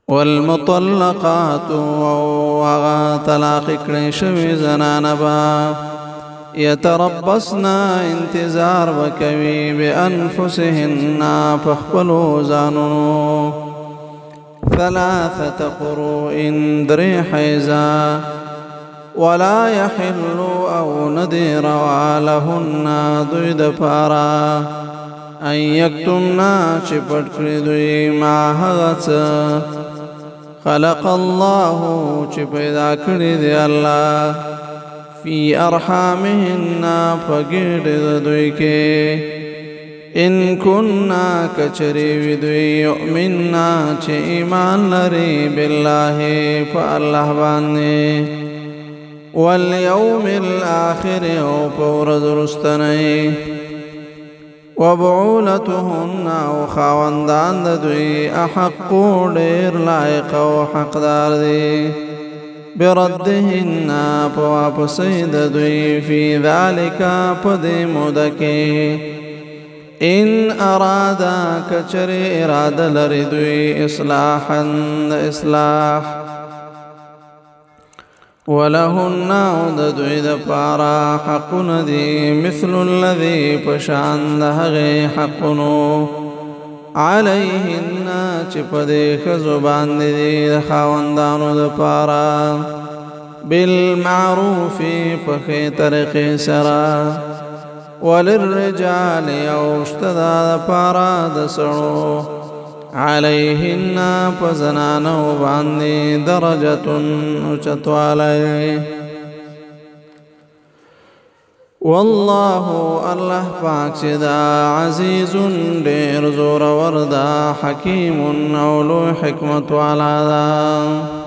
والمطلقات، او هغه طلاق کړی شوی زنانه به، یتربصنا، انتظار وکوي، بانفسهن، په خپلو ځانونو، ثلاثة قروء، درې حیضه. ولا يحل، او ندی روا، لهن، دوی د پاره، ان یکتمنا، چې پټ کړي دوی، ما، هغه څه، خلق الله، چې پیدا کړی دی الله، فی ارحامهن، په ګېډې د دوی کې، ان كنا، کچری وی دوی، یؤمننا، چې ایمان لري، بالله، په الله باندې، والیوم الاخر، او په ورځ وروستنۍ. وبعولتهن، او خاوندان د دوی، احق، ډېر لایق او حقدار دي، بردهن، په واپسۍ د دوی، فی ذلک، په دې موده کې، ان ارادا، کچری اراده لري دوی، اصلاحا، اصلاح. ولهن، او د دوی د پاره، حقونه دي، مثل الذي، پشان د هغې حقونو، علیهن، چې په دې ښځو باندې دي د خاوندانو د پاره، بالمعروف، په ښې طریقې سره. وللرجال، او شته دا د پاره د سړو، علیهن، په زنانو باندې، درجة، اوچتوالی. والله، الله پاک چې دا، عزیز، ډېر زورور ده، حکیم، او لوی حکمت والا ده.